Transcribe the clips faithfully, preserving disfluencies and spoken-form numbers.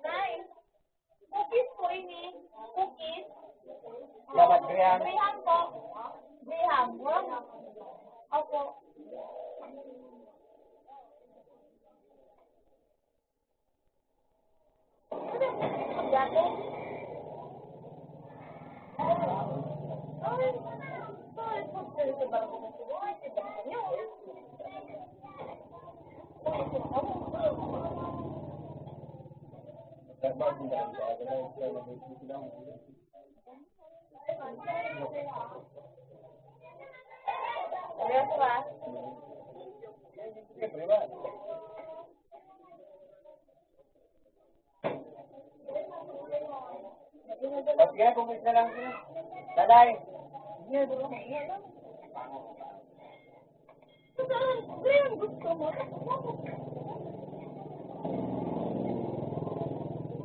Nay, cookies po ini. Cookies. Salamat, Graham. Graham po. Graham. Opo. Sige, kung isa lang siya. Lalay.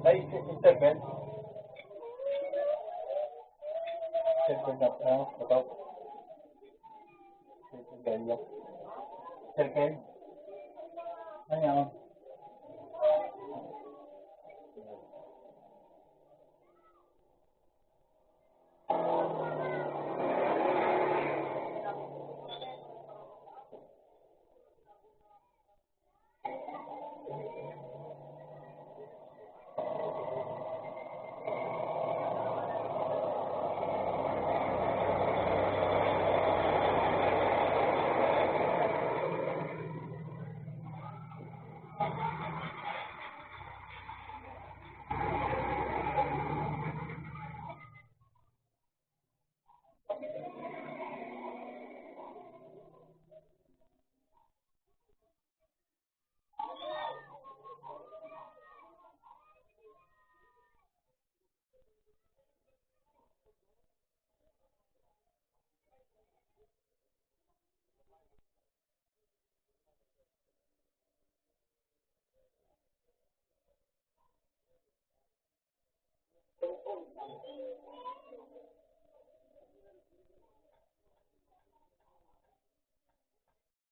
Ay, si Mister Ben. Mister Ben, ah, ito. Mister Ben, yeah. Mister Ben. Ano yan?